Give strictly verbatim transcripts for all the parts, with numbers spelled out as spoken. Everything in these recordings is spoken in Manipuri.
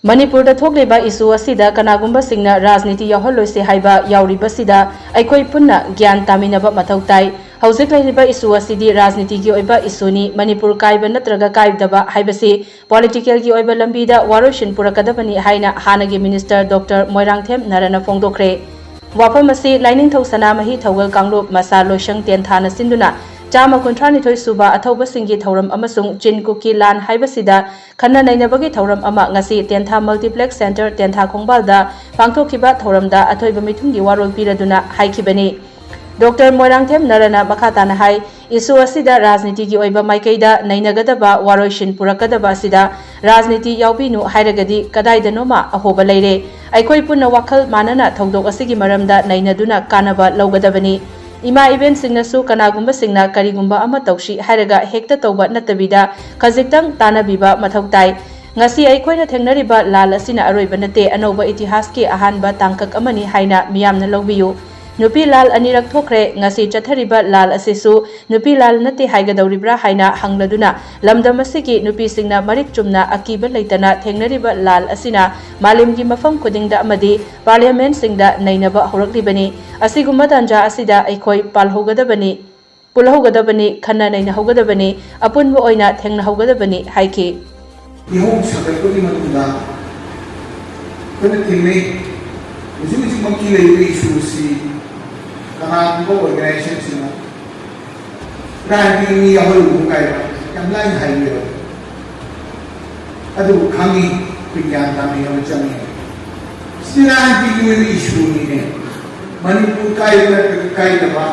ꯃꯅꯤꯄꯨꯔꯗ ꯊꯣꯛꯂꯤꯕ ꯏꯁꯨ ꯑꯁꯤꯗ ꯀꯅꯥꯒꯨꯝꯕꯁꯤꯡꯅ ꯔꯥꯖꯅꯤꯇꯤ ꯌꯥꯎꯍꯜꯂꯣꯏꯁꯤ ꯍꯥꯏꯕ ꯌꯥꯎꯔꯤꯕꯁꯤꯗ ꯑꯩꯈꯣꯏ ꯄꯨꯟꯅ ꯒ꯭ꯌꯥꯟ ꯇꯥꯃꯤꯟꯅꯕ ꯃꯊꯧ ꯇꯥꯏ꯫ ꯍꯧꯖꯤꯛ ꯂꯩꯔꯤꯕ ꯏꯁꯨ ꯑꯁꯤꯗꯤ ꯔꯥꯖꯅꯤꯇꯤꯒꯤ ꯑꯣꯏꯕ ꯏꯁꯨꯅꯤ꯫ ꯃꯅꯤꯄꯨꯔ ꯀꯥꯏꯕ ꯅꯠꯇ꯭ꯔꯒ ꯀꯥꯏꯗꯕ ꯍꯥꯏꯕꯁꯤ ꯄꯣꯂꯤꯇꯤꯀꯦꯜꯒꯤ ꯑꯣꯏꯕ ꯂꯝꯕꯤꯗ ꯋꯥꯔꯣꯏꯁꯤꯟ ꯄꯨꯔꯛꯀꯗꯕꯅꯤ ꯍꯥꯏꯅ ꯍꯥꯟꯅꯒꯤ ꯃꯤꯅꯤꯁꯇꯔ ꯗꯣꯛꯇꯔ ꯃꯣꯏꯔꯥꯡꯊꯦꯝ ꯅꯔꯥꯅ ꯐꯣꯡꯗꯣꯛꯈ꯭ꯔꯦ꯫ ꯋꯥꯐꯝ ꯑꯁꯤ ꯂꯥꯏꯅꯤꯡꯊꯧ ꯁꯅꯥꯃꯍꯤ ꯊꯧꯒꯜ ꯀꯥꯡꯂꯨꯞ ꯃꯁꯥ ꯂꯣꯏꯁꯪ ꯇꯦꯟꯊꯥꯅ ꯁꯤꯟꯗꯨꯅ ꯆꯥꯝꯃ ꯀꯨꯟꯊ꯭ꯔꯥ ꯅꯤꯊꯣꯏ ꯁꯨꯕ ꯑꯊꯧꯕꯁꯤꯡꯒꯤ ꯊꯧꯔꯝ ꯑꯃꯁꯨꯡ ꯆꯤꯟ ꯀꯨꯀꯤ ꯂꯥꯟ ꯍꯥꯏꯕꯁꯤꯗ ꯈꯟꯅ ꯅꯩꯅꯕꯒꯤ ꯊꯧꯔꯝ ꯑꯃ ꯉꯁꯤ ꯇꯦꯟꯊꯥ ꯃꯜꯇꯤꯄ꯭ꯂꯦꯛꯁ ꯁꯦꯟꯇꯔ ꯇꯦꯟꯊꯥ ꯈꯣꯡꯕꯥꯜꯗ ꯄꯥꯡꯊꯣꯛꯈꯤꯕ ꯊꯧꯔꯝꯗ ꯑꯊꯣꯏꯕ ꯃꯤꯊꯨꯡꯒꯤ ꯋꯥꯔꯣꯜ ꯄꯤꯔꯗꯨꯅ ꯍꯥꯏꯈꯤꯕꯅꯤ꯫ ꯗꯣꯛꯇꯔ ꯃꯣꯏꯔꯥꯡꯊꯦꯝ ꯅꯔꯥꯅ ꯃꯈꯥ ꯇꯥꯅ ꯍꯥꯏ, ꯏꯁꯨ ꯑꯁꯤꯗ ꯔꯥꯖꯅꯤꯇꯤꯒꯤ ꯑꯣꯏꯕ ꯃꯥꯏꯀꯩꯗ ꯅꯩꯅꯒꯗꯕ ꯋꯥꯔꯣꯏꯁꯤꯟ ꯄꯨꯔꯛꯀꯗꯕ ꯑꯁꯤꯗ ꯔꯥꯖꯅꯤꯇꯤ ꯌꯥꯎꯕꯤꯅꯨ ꯍꯥꯏꯔꯒꯗꯤ ꯀꯗꯥꯏꯗꯅꯣꯃ ꯑꯍꯣꯕ ꯂꯩꯔꯦ꯫ ꯑꯩꯈꯣꯏ ꯄꯨꯟꯅ ꯋꯥꯈꯜ ꯃꯥꯟꯅꯅ ꯊꯧꯗꯣꯛ ꯑꯁꯤꯒꯤ ꯃꯔꯝꯗ ꯅꯩꯅꯗꯨꯅ ꯀꯥꯟꯅꯕ ꯂꯧꯒꯗꯕꯅꯤ꯫ ꯏꯃꯥ ꯏꯕꯦꯟꯁꯤꯡꯅꯁꯨ ꯀꯅꯥꯒꯨꯝꯕꯁꯤꯡꯅ ꯀꯔꯤꯒꯨꯝꯕ ꯑꯃ ꯇꯧꯁꯤ ꯍꯥꯏꯔꯒ ꯍꯦꯛꯇ ꯇꯧꯕ ꯅꯠꯇꯕꯤꯗ ꯈꯖꯤꯛꯇꯪ ꯇꯥꯟꯅꯕꯤꯕ ꯃꯊꯧ ꯇꯥꯏ꯫ ꯉꯁꯤ ꯑꯩꯈꯣꯏꯅ ꯊꯦꯡꯅꯔꯤꯕ ꯂꯥꯜ ꯑꯁꯤꯅ ꯑꯔꯣꯏꯕ ꯅꯠꯇꯦ, ꯑꯅꯧꯕ ꯏꯇꯤꯍꯥꯁꯀꯤ ꯑꯍꯥꯟꯕ ꯇꯥꯡꯀꯛ ꯑꯃꯅꯤ ꯍꯥꯏꯅ ꯃꯤꯌꯥꯝꯅ ꯂꯧꯕꯤꯌꯨ꯫ ꯅꯨꯄꯤ ꯂꯥꯜ ꯑꯅꯤꯔꯛ ꯊꯣꯛꯈ꯭ꯔꯦ꯫ ꯉꯁꯤ ꯆꯠꯊꯔꯤꯕ ꯂꯥꯜ ꯑꯁꯤꯁꯨ ꯅꯨꯄꯤ ꯂꯥꯜ ꯅꯠꯇꯦ ꯍꯥꯏꯒꯗꯧꯔꯤꯕ꯭ꯔꯥ ꯍꯥꯏꯅ ꯍꯪꯂꯗꯨꯅ ꯂꯝꯗꯝ ꯑꯁꯤꯒꯤ ꯅꯨꯄꯤꯁꯤꯡꯅ ꯃꯔꯤꯛ ꯆꯨꯝꯅ ꯑꯀꯤꯕ ꯂꯩꯇꯅ ꯊꯦꯡꯅꯔꯤꯕ ꯂꯥꯜ ꯑꯁꯤꯅ ꯃꯥꯂꯦꯝꯒꯤ ꯃꯐꯝ ꯈꯨꯗꯤꯡꯗ ꯑꯃꯗꯤ ꯄꯥꯔꯂꯤꯌꯥꯃꯦꯟꯠꯁꯤꯡꯗ ꯅꯩꯅꯕ ꯍꯧꯔꯛꯂꯤꯕꯅꯤ꯫ ꯑꯁꯤꯒꯨꯝꯕ ꯇꯥꯟꯖꯥ ꯑꯁꯤꯗ ꯑꯩꯈꯣꯏ ꯄꯥꯜꯍꯧꯒꯗꯕꯅꯤ, ꯄꯨꯜꯍꯧꯒꯗꯕꯅꯤ, ꯈꯟꯅ ꯅꯩꯅꯍꯧꯒꯗꯕꯅꯤ, ꯑꯄꯨꯟꯕ ꯑꯣꯏꯅ ꯊꯦꯡꯅꯍꯧꯒꯗꯕꯅꯤ ꯍꯥꯏꯈꯤ꯫ ꯏꯍꯧ ꯁꯥꯒꯠꯄꯒꯤ ꯃꯇꯨꯡꯗ ꯑꯩꯈꯣꯏꯅ ꯊꯦꯡꯅꯩ꯫ ꯍꯧꯖꯤꯛ ꯍꯧꯖꯤꯛꯃꯛꯀꯤ ꯂꯩꯔꯤꯕ ꯏꯁꯨ ꯑꯁꯤ ꯀꯅꯥꯒꯨꯝꯕ ꯑꯣꯔꯒꯅꯥꯏꯖꯦꯁꯟꯁꯤꯡꯅ ꯔꯥꯖꯅꯤꯇꯤ ꯃꯤ ꯌꯥꯎꯍꯜꯂꯨꯅꯨ ꯀꯥꯏꯅ ꯌꯥꯝ ꯂꯥꯏꯅ ꯍꯥꯏꯕꯤꯔꯣꯏ꯫ ꯑꯗꯨꯕꯨ ꯈꯪꯉꯤ, ꯑꯩꯈꯣꯏ ꯒ꯭ꯌꯥꯟ ꯇꯥꯃꯤꯟꯅꯕ ꯆꯪꯉꯤ꯫ ꯁꯤꯗꯤ ꯔꯥꯖꯅꯤꯇꯤꯒꯤ ꯑꯣꯏꯕ ꯏꯁꯨꯅꯤꯅꯦ꯫ ꯃꯅꯤꯄꯨꯔ ꯀꯥꯏꯕ ꯅꯠꯇ꯭ꯔꯒ ꯀꯥꯏꯗꯕ,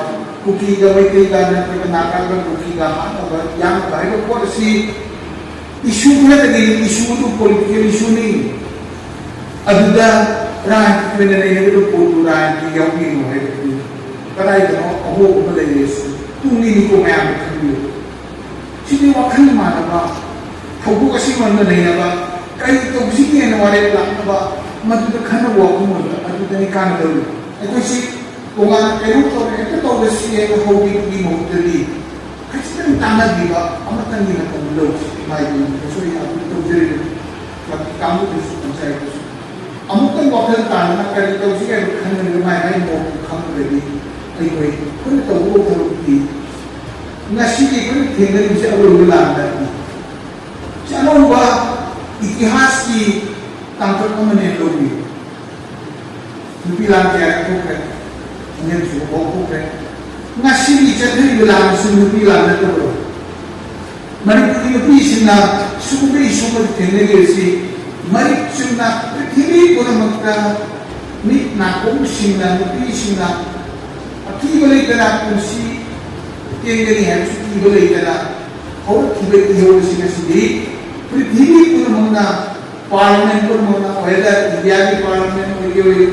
ꯀꯨꯀꯤꯒ ꯃꯩꯇꯩꯒ ꯅꯠꯇ꯭ꯔꯒ ꯅꯥꯒꯥꯒ ꯀꯨꯀꯤꯒ ꯍꯥꯠꯅꯕ ꯌꯥꯅꯕ ꯍꯥꯏꯕ ꯄꯣꯠ ꯑꯁꯤ ꯏꯁꯨ ꯈꯔꯗꯒꯤ ꯏꯁꯨꯗꯨ ꯄꯣꯂꯤꯇꯤꯀꯦꯜ ꯏꯁꯨꯅꯤ꯫ ꯑꯗꯨꯗ ꯔꯥꯖꯅꯤꯇꯤ ꯑꯣꯏꯅ ꯅꯩꯅꯒꯗꯕ ꯄꯣꯠꯇꯨ ꯔꯥꯖꯅꯤꯇꯤ ꯌꯥꯎꯕꯤꯒꯅꯨ ꯍꯥꯏꯕꯗꯨ ꯀꯗꯥꯏꯗꯅꯣ ꯑꯍꯣꯕ ꯑꯃ ꯂꯩꯔꯦ꯫ ꯇꯨꯡꯒꯤꯅꯤꯀꯣ, ꯃꯌꯥꯝꯅ ꯈꯟꯕꯤꯌꯨ꯫ ꯁꯤꯗꯤ ꯋꯥꯈꯜ ꯃꯥꯟꯅꯕ, ꯊꯧꯗꯣꯛ ꯑꯁꯤꯒꯤ ꯃꯔꯝꯗ ꯅꯩꯅꯕ, ꯀꯔꯤ ꯇꯧꯁꯤꯒꯦꯅ ꯋꯥꯔꯦꯞ ꯂꯥꯛꯅꯕ, ꯃꯗꯨꯗ ꯈꯟꯅꯕ ꯋꯥꯐꯝ ꯑꯣꯏꯕ ꯑꯗꯨꯗꯅꯤ ꯀꯥꯟꯅꯗꯧꯔꯤꯕ꯫ ꯑꯩꯈꯣꯏꯁꯤ ꯇꯣꯉꯥꯟꯅ ꯀꯩꯅꯣꯝ ꯇꯧꯔꯦ, ꯍꯦꯛꯇ ꯇꯧꯔꯁꯤ ꯍꯥꯏꯅ ꯍꯧꯕꯒꯤ ꯃꯍꯨꯠꯇꯗꯤ, ꯈꯖꯤꯛꯇꯪ ꯇꯥꯟꯅꯕꯤꯕ ꯑꯃꯇꯪꯒꯤ ꯃꯇꯝ ꯂꯧꯁꯤ꯫ ꯃꯥꯏ ꯄꯨꯅꯕꯁꯨ ꯑꯩ ꯑꯗꯨꯝ ꯇꯧꯖꯔꯤꯕꯅꯤ꯫ ꯀ꯭ꯂꯕꯀꯤ ꯀꯥꯡꯕꯨꯗꯁꯨ, ꯄꯟꯆꯥꯌꯠꯇꯁꯨ ꯑꯃꯨꯛꯇꯪ ꯋꯥꯈꯜ ꯇꯥꯗꯅ ꯀꯔꯤ ꯇꯧꯁꯤꯒꯦ ꯍꯥꯏꯕ ꯈꯟꯅꯔꯒ ꯃꯥꯏ ꯃꯥꯏ ꯃꯣꯠꯇꯨ ꯈꯪꯗ꯭ꯔꯗꯤ, ꯑꯩꯈꯣꯏ ꯄꯨꯟꯅ ꯇꯧꯒꯗꯧꯕ ꯊꯕꯛꯇꯤ ꯉꯁꯤꯗꯤ ꯑꯩꯈꯣꯏꯅ ꯊꯦꯡꯅꯔꯤꯕꯁꯤ ꯑꯔꯣꯏꯕ ꯂꯥꯟ ꯅꯠꯇꯦ꯫ ꯁꯤ ꯑꯅꯧꯕ ꯏꯇꯤꯍꯥꯁꯀꯤ ꯇꯥꯡꯀꯛ ꯑꯃꯅꯦ ꯂꯧꯕꯤꯌꯨ꯫ ꯅꯨꯄꯤ ꯂꯥꯟ ꯀꯌꯥ ꯊꯣꯛꯈ꯭ꯔꯦ, ꯑꯅꯤꯔꯛꯁꯨꯕ ꯐꯥꯎ ꯊꯣꯛꯈ꯭ꯔꯦ꯫ ꯉꯁꯤꯒꯤ ꯆꯠꯊꯔꯤꯕ ꯂꯥꯟ ꯑꯁꯤ ꯅꯨꯄꯤ ꯂꯥꯟ ꯅꯠꯇꯕ꯭ꯔꯣ? ꯃꯅꯤꯄꯨꯔꯒꯤ ꯅꯨꯄꯤꯁꯤꯡꯅ ꯁꯤꯒꯨꯝꯕ ꯏꯁꯨ ꯑꯃ ꯊꯦꯡꯅꯔꯤꯕꯁꯤ ꯃꯔꯤꯛ ꯆꯨꯝꯅ ꯄ꯭ꯔꯤꯊꯤꯕꯤ ꯄꯨꯝꯅꯃꯛꯇ ꯃꯤꯠ ꯅꯥꯀꯣꯡꯁꯤꯡꯅ, ꯅꯨꯄꯤꯁꯤꯡꯅ ꯑꯀꯤꯕ ꯂꯩꯇꯅ ꯄꯨꯟꯁꯤ ꯇꯦꯟꯒꯅꯤ ꯍꯥꯏꯕꯁꯨ ꯀꯤꯕ ꯂꯩꯇꯅ ꯍꯧꯔꯛꯈꯤꯕ ꯏꯍꯧ ꯑꯁꯤ ꯉꯁꯤꯗꯤ ꯄ꯭ꯔꯤꯊꯤꯕꯤ ꯄꯨꯝꯅꯃꯛꯅ, ꯄꯥꯔꯂꯤꯌꯥꯃꯦꯟ ꯄꯨꯝꯅꯃꯛꯅ, whether ꯏꯟꯗꯤꯌꯥꯒꯤ ꯄꯥꯔꯂꯤꯌꯥꯃꯦꯟ ꯑꯣꯏꯒꯦ ꯑꯣꯏꯌꯨ,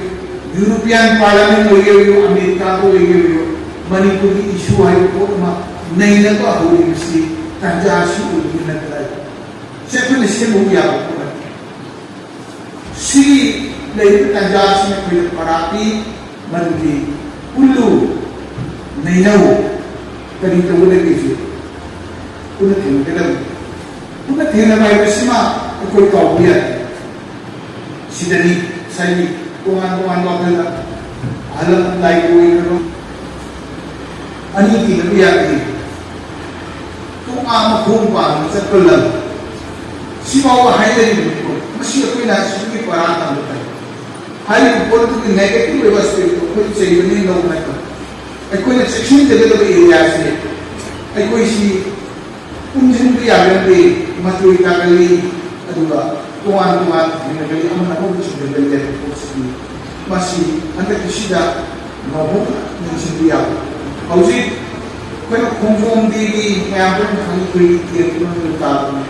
ꯌꯨꯔꯣꯄꯤꯌꯥꯟ ꯄꯥꯔꯂꯤꯌꯥꯃꯦꯟ ꯑꯣꯏꯒꯦ ꯑꯣꯏꯌꯨ, ꯑꯃꯦꯔꯤꯀꯥꯗ ꯑꯣꯏꯒꯦ ꯑꯣꯏꯌꯨ, ꯃꯅꯤꯄꯨꯔꯒꯤ ꯏꯁꯨ ꯍꯥꯏꯕ ꯄꯣꯠ ꯑꯃ ꯅꯩꯅꯕ ꯍꯧꯔꯤꯕꯁꯤ ꯇꯥꯟꯖꯥ ꯑꯁꯤ ꯑꯣꯏꯕꯒꯤ ꯅꯠꯇ꯭ꯔꯥ? ꯁꯤ ꯑꯩꯈꯣꯏꯅ ꯁꯦꯝꯕ ꯌꯥꯕ ꯄꯣꯠ ꯅꯠꯇꯦ꯫ ꯁꯤꯒꯤ ꯂꯩꯔꯤꯕ ꯇꯥꯟꯖꯥ ꯑꯁꯤꯅ ꯑꯩꯈꯣꯏꯗ ꯄꯔꯥ ꯄꯤ, ꯃꯗꯨꯗꯤ ꯄꯨꯜꯂꯨ, ꯅꯩꯅꯧ, ꯀꯔꯤ ꯇꯧꯒꯗꯒꯦꯁꯤ ꯄꯨꯟꯅ ꯊꯦꯡꯅꯒꯗꯕꯅꯤ꯫ ꯄꯨꯟꯅ ꯊꯦꯡꯅꯕ ꯍꯥꯏꯕꯁꯤꯃ ꯑꯩꯈꯣꯏ ꯀꯥꯎꯕ ꯌꯥꯗꯦ꯫ ꯁꯤꯗꯅꯤ ꯉꯁꯥꯏꯒꯤ ꯇꯣꯉꯥꯟ ꯇꯣꯉꯥꯟꯕ ꯋꯥꯈꯜꯗ ꯑꯍꯜ ꯂꯃꯟ ꯂꯥꯏꯒꯤ ꯑꯣꯏꯈ꯭ꯔꯕ ꯑꯅꯤ ꯇꯤꯟꯅꯕ ꯌꯥꯗꯦ꯫ ꯇꯣꯉꯥꯟꯕ ꯈꯣꯡ ꯄꯥꯟꯗꯨꯅ ꯆꯠꯄ ꯂꯝ ꯁꯤꯐꯥꯎꯕ ꯍꯥꯏꯅꯔꯤꯕꯅꯤꯀꯣ꯫ ꯃꯁꯤ ꯑꯩꯈꯣꯏꯅ ꯁꯤꯒꯤ ꯄꯔꯥ ꯇꯝꯕ ꯇꯥꯏ꯫ ꯍꯥꯏꯔꯤꯕ ꯄꯣꯠꯇꯨꯒꯤ negative ꯑꯣꯏꯕ aspect ꯇꯣ ꯑꯩꯈꯣꯏ ꯆꯩꯕꯅꯦ ꯂꯧꯕ ꯅꯠꯇꯕ꯫ ꯑꯩꯈꯣꯏꯅ ꯆꯦꯛꯁꯤꯟꯒꯗꯕ area ꯁꯦ ꯑꯩꯈꯣꯏꯁꯤ ꯄꯨꯟꯁꯤꯟꯕ ꯌꯥꯒꯟꯗꯦ, ꯃꯆꯣꯏ ꯇꯥꯒꯜꯂꯤ, ꯑꯗꯨꯒ ꯇꯣꯉꯥꯟ ꯇꯣꯉꯥꯟ ꯊꯦꯡꯅꯒꯜꯂꯤ, ꯑꯃꯅ ꯑꯃꯕꯨ ꯊꯤꯡꯖꯤꯟꯒꯜꯂꯤ ꯍꯥꯏꯕ ꯄꯣꯠꯁꯤꯗꯤ ꯃꯁꯤ ꯍꯟꯗꯛꯀꯤꯁꯤꯗ ꯅꯧꯍꯧꯅ ꯅꯤꯡꯁꯤꯡꯕ ꯌꯥꯕ꯫ ꯍꯧꯖꯤꯛ ꯑꯩꯈꯣꯏꯅ ꯈꯣꯡꯖꯣꯝ ꯗꯦꯒꯤ ꯃꯌꯥꯝ ꯄꯨꯝꯅ ꯈꯪꯉꯤ, ꯑꯩꯈꯣꯏꯒꯤ ꯇꯦꯟ ꯀꯤꯂꯣꯃꯤꯇꯔ ꯇꯥꯕꯅꯤ꯫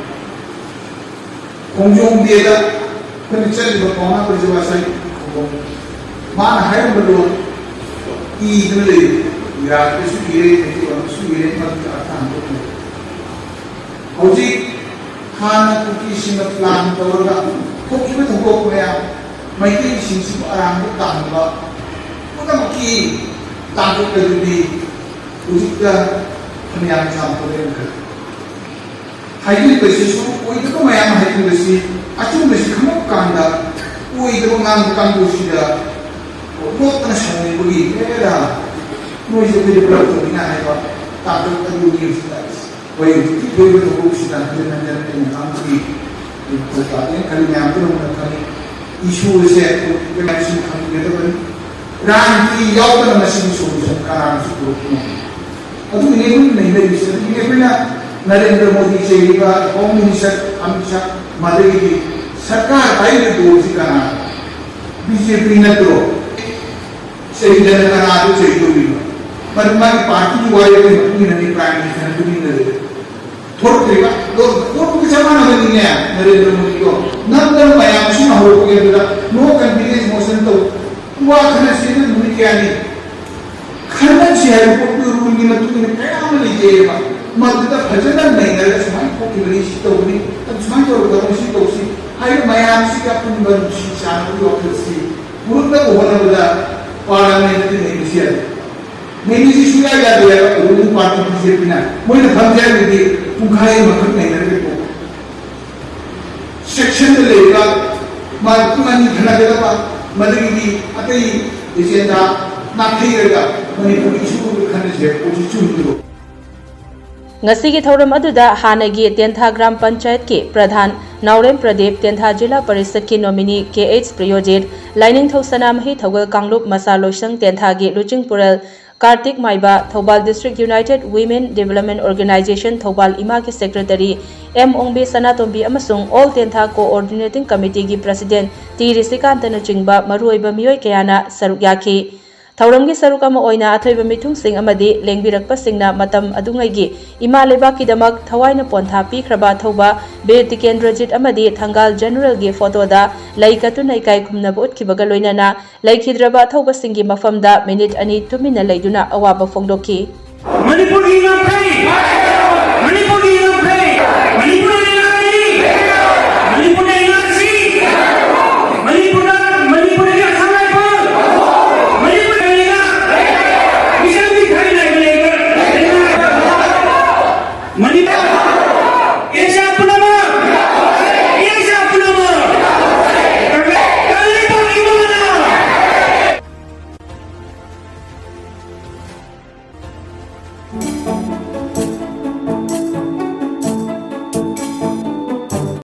ꯈꯣꯡꯖꯣꯝ ꯗꯦꯗ ꯑꯩꯈꯣꯏꯅ ꯆꯠꯂꯤꯕ ꯄꯥꯎꯅꯥ ꯄ꯭ꯔꯖꯥꯕꯥꯁꯤ ꯈꯣꯡꯖꯣꯝ, ꯃꯥꯅ ꯍꯥꯏꯔꯝꯕꯗꯣ ꯏꯗꯨꯅ ꯂꯩꯔꯤ꯫ ꯏꯔꯥꯠꯇꯁꯨ ꯏꯔꯦ, ꯃꯩꯇꯩꯂꯣꯟꯗꯁꯨ ꯏꯔꯦ, ꯃꯗꯨꯒꯤ ꯑꯔꯊ ꯍꯟꯗꯣꯛꯅ ꯍꯧꯖꯤꯛ ꯍꯥꯟꯅ ꯀꯨꯀꯤꯁꯤꯡꯅ ꯄ꯭ꯂꯥꯟ ꯇꯧꯔꯒ ꯊꯣꯛꯈꯤꯕ ꯊꯧꯗꯣꯛ ꯃꯌꯥꯝ, ꯃꯩꯇꯩꯁꯤꯡꯁꯤꯕꯨ ꯑꯔꯥꯟꯕ ꯇꯥꯍꯟꯕ ꯄꯨꯝꯅꯃꯛꯀꯤ ꯇꯥꯡꯀꯛ ꯑꯗꯨꯗꯤ ꯍꯧꯖꯤꯛꯇ ꯐꯅꯌꯥꯝ ꯆꯥꯎꯊꯣꯛꯂꯦ꯫ ꯍꯥꯏꯕꯤꯔꯤꯕꯁꯤꯁꯨ ꯑꯣꯏꯗꯕ ꯃꯌꯥꯝ ꯍꯥꯏꯕꯤꯔꯤꯕꯁꯤ, ꯑꯆꯨꯝꯕꯁꯤ ꯈꯪꯂꯛꯄ ꯀꯥꯟꯗ ꯑꯣꯏꯗꯕ ꯉꯥꯡꯕ ꯀꯥꯡꯕꯨꯁꯤꯗ ꯅꯣꯛꯇꯅ ꯁꯥꯎꯅꯤꯡꯕꯒꯤ, "ꯑꯦꯔꯥ, ꯅꯣꯏꯁꯦ ꯑꯩꯈꯣꯏꯗ ꯄꯨꯂꯞ ꯇꯧꯃꯤꯟꯅ" ꯍꯥꯏꯕ ꯇꯥꯡꯀꯛ ꯑꯗꯨꯅꯤ ꯍꯧꯖꯤꯛ ꯂꯥꯛꯏꯁꯦ꯫ ꯍꯣꯏ, ꯍꯧꯖꯤꯛꯀꯤ ꯊꯣꯛꯏꯕ ꯊꯧꯗꯣꯛꯁꯤꯗ ꯍꯟꯖꯤꯟ ꯍꯟꯖꯤꯟ ꯑꯩꯅ ꯉꯥꯡꯕꯒꯤ ꯃꯊꯧ ꯇꯥꯗꯦꯅ ꯈꯜꯂꯤ꯫ ꯃꯌꯥꯝ ꯄꯨꯝꯅꯃꯛꯅ ꯈꯪꯉꯤ, ꯏꯁꯨ ꯑꯁꯦ ꯄꯣꯂꯤꯇꯤꯀꯦꯜ ꯂꯥꯏꯟꯁꯤꯡ ꯈꯪꯕꯤꯒꯗꯕꯅꯤ꯫ ꯔꯥꯖꯅꯤꯇꯤ ꯌꯥꯎꯗꯅ ꯃꯁꯤꯒꯤ ꯁꯣꯂꯨꯁꯟ ꯀꯅꯥꯅꯁꯨ ꯄꯨꯔꯛꯄ ꯉꯝꯃꯣꯏ꯫ ꯑꯗꯨꯒꯤꯅꯦ ꯑꯩꯈꯣꯏꯅ ꯅꯩꯅꯔꯤꯁꯦ꯫ ꯑꯗꯨꯒꯤꯅꯦ ꯑꯩꯈꯣꯏꯅ ꯅꯔꯦꯟꯗ꯭ꯔ ꯃꯣꯗꯤ ꯆꯩꯔꯤꯕ, ꯍꯣꯝ ꯃꯤꯅꯤꯁꯇꯔ ꯑꯃꯤꯠ ꯁꯥꯍ, ꯃꯗꯨꯗꯒꯤꯗꯤ ꯁꯔꯀꯥꯔ ꯄꯥꯏꯔꯤꯕ ꯗꯣꯜꯁꯤ ꯀꯅꯥꯅꯣ? ꯕꯤ ꯖꯦ ꯄꯤ ꯅꯠꯇ꯭ꯔꯣ? ꯆꯩꯗꯅ ꯀꯅꯥꯗ ꯆꯩꯗꯧꯔꯤꯅꯣ? ꯃꯗꯨ ꯃꯥꯒꯤ ꯄꯥꯔꯇꯤꯒꯤ ꯋꯥꯔꯦꯞꯀꯤ ꯃꯇꯨꯡ ꯏꯟꯅꯅꯤ ꯄ꯭ꯔꯥꯏꯝ ꯃꯤꯅꯤꯁꯇꯔꯅ ꯇꯨꯃꯤꯟꯅ ꯂꯩꯔꯦ꯫ ꯊꯣꯛꯇ꯭ꯔꯤꯕ ꯂꯣꯟ ꯊꯣꯛꯄꯒ ꯆꯞ ꯃꯥꯟꯅꯕꯅꯤꯅꯦ ꯅꯔꯦꯟꯗ꯭ꯔ ꯃꯣꯗꯤꯗꯣ꯫ ꯅꯝꯗꯅ ꯃꯌꯥꯝꯁꯤꯅ ꯍꯧꯔꯛꯄꯒꯤ ꯑꯗꯨꯗ no confidence motion ꯇꯧ꯫ ꯋꯥ ꯈꯟꯅꯁꯦꯅ ꯅꯨꯃꯤꯠ ꯀꯌꯥꯅꯤ ꯈꯟꯅꯁꯤ ꯍꯥꯏꯕ ꯄꯣꯠꯇꯨ ꯔꯨꯜꯒꯤ ꯃꯇꯨꯡ ꯏꯟꯅ ꯀꯌꯥ ꯑꯃ ꯂꯩꯖꯩꯑꯕ꯫ ꯃꯗꯨꯗ ꯐꯖꯅ ꯅꯩꯅꯔꯒ ꯁꯨꯃꯥꯏꯅ ꯊꯣꯛꯈꯤꯕꯅꯤ, ꯁꯤ ꯇꯧꯕꯅꯤ, ꯑꯗꯨ ꯁꯨꯃꯥꯏꯅ ꯇꯧꯔꯒ ꯁꯤ ꯇꯧꯁꯤ ꯍꯥꯏꯕ ꯃꯌꯥꯝꯁꯤꯒꯤ ꯑꯄꯨꯟꯕ ꯅꯨꯡꯁꯤ ꯆꯥꯟꯅꯕꯒꯤ ꯋꯥꯈꯜꯁꯤ ꯄꯨꯔꯛꯅꯕ ꯍꯣꯠꯅꯕꯗ ꯄꯥꯔꯂꯤꯌꯥꯃꯦꯟꯗꯗꯤ ꯅꯩꯅꯁꯤ ꯌꯥꯗꯦ꯫ ꯅꯩꯅꯁꯤ ꯁꯨꯡꯌꯥ ꯌꯥꯗꯦ ꯍꯥꯏꯕ ꯔꯨꯂꯤꯡ ꯄꯥꯔꯇꯤ ꯕꯤ ꯖꯦ ꯄꯤꯅ꯫ ꯃꯣꯏꯅ ꯐꯝꯖꯔꯒꯗꯤ ꯄꯨꯡꯈꯥꯏ ꯑꯃꯈꯛ ꯅꯩꯅꯔꯒ ꯇꯣꯛꯑꯦ꯫ ꯁꯦꯛꯁꯟꯗ ꯂꯩꯔꯤꯕ ꯃꯥ ꯄꯨꯡ ꯑꯅꯤ ꯈꯟꯅꯒꯗꯕ, ꯃꯗꯨꯒꯤꯗꯤ ꯑꯇꯩ ꯑꯦꯖꯦꯟꯗꯥ ꯅꯥꯊꯩꯔꯒ ꯃꯅꯤꯄꯨꯔꯒꯤ ꯏꯁꯨ ꯈꯟꯅꯁꯤ ꯍꯥꯏꯕ ꯄꯣꯠꯁꯤ ꯆꯨꯝꯗ꯭ꯔꯣ? ꯉꯁꯤꯒꯤ ꯊꯧꯔꯝ ꯑꯗꯨꯗ ꯍꯥꯟꯅꯒꯤ ꯇꯦꯟꯊꯥ ꯒ꯭ꯔꯥꯝ ꯄꯟꯆꯥꯌꯠꯀꯤ ꯄ꯭ꯔꯙꯥꯟ ꯅꯥꯎꯔꯦꯝ ꯄ꯭ꯔꯗꯤꯞ, ꯇꯦꯟꯊꯥ ꯖꯤꯂꯥ ꯄꯔꯤꯁꯠꯀꯤ ꯅꯣꯃꯤꯅꯤ ꯀꯦ ꯑꯩꯆ ꯄ꯭ꯔꯤꯌꯣꯖꯤꯠ, ꯂꯥꯏꯅꯤꯡꯊꯧ ꯁꯅꯥꯃꯍꯤ ꯊꯧꯒꯜ ꯀꯥꯡꯂꯨꯞ ꯃꯆꯥ ꯂꯣꯏꯁꯪ ꯇꯦꯟꯊꯥꯒꯤ ꯂꯨꯆꯤꯡꯄꯨꯔꯦꯜ ꯀꯥꯔꯇꯤꯛ ꯃꯥꯏꯕ, Thoubal district united women development organisation Thoubal ꯏꯃꯥꯒꯤ ꯁꯦꯀ꯭ꯔꯦꯇꯔꯤ ꯑꯦꯝ ꯑꯣꯡꯕꯤ ꯁꯅꯥꯇꯣꯝꯕꯤ ꯑꯃꯁꯨꯡ ꯑꯣꯜ ꯇꯦꯟꯊꯥ ꯀꯣꯑꯣꯔꯗꯤꯅꯦꯇꯤꯡ ꯀꯃꯤꯇꯤꯒꯤ ꯄ꯭ꯔꯁꯤꯗꯦꯟꯠ ꯇꯤ ꯔꯤꯁꯤꯀꯥꯟꯇꯅꯆꯤꯡꯕ ꯃꯔꯨꯑꯣꯏꯕ ꯃꯤꯑꯣꯏ ꯀꯌꯥꯅ ꯁꯔꯨꯛ ꯌꯥꯈꯤ꯫ ꯊꯧꯔꯝꯒꯤ ꯁꯔꯨꯛ ꯑꯃ ꯑꯣꯏꯅ ꯑꯊꯣꯏꯕ ꯃꯤꯊꯨꯡꯁꯤꯡ ꯑꯃꯗꯤ ꯂꯦꯡꯕꯤꯔꯛꯄꯁꯤꯡꯅ ꯃꯇꯝ ꯑꯗꯨꯉꯩꯒꯤ ꯏꯃꯥ ꯂꯩꯕꯥꯛꯀꯤꯗꯃꯛ ꯊꯋꯥꯏꯅ ꯄꯣꯟꯊꯥ ꯄꯤꯈ꯭ꯔꯕ ꯑꯊꯧꯕ ꯕꯤꯔ ꯇꯤꯀꯦꯟꯗ꯭ꯔꯖꯤꯠ ꯑꯃꯗꯤ ꯊꯪꯒꯥꯜ ꯖꯦꯅꯔꯦꯜꯒꯤ ꯐꯣꯇꯣꯗ ꯂꯩ ꯀꯠꯇꯨꯅ ꯏꯀꯥꯏ ꯈꯨꯝꯅꯕ ꯎꯠꯈꯤꯕꯒ ꯂꯣꯏꯅꯅ ꯂꯩꯈꯤꯗ꯭ꯔꯕ ꯑꯊꯧꯕꯁꯤꯡꯒꯤ ꯃꯐꯝꯗ ꯃꯤꯅꯤꯠ ꯑꯅꯤ ꯇꯨꯃꯤꯟꯅ ꯂꯩꯗꯨꯅ ꯑꯋꯥꯕ ꯐꯣꯡꯗꯣꯛꯈꯤ꯫ ꯃꯅꯤꯄꯨꯔꯒꯤ ꯉꯝꯈꯩ!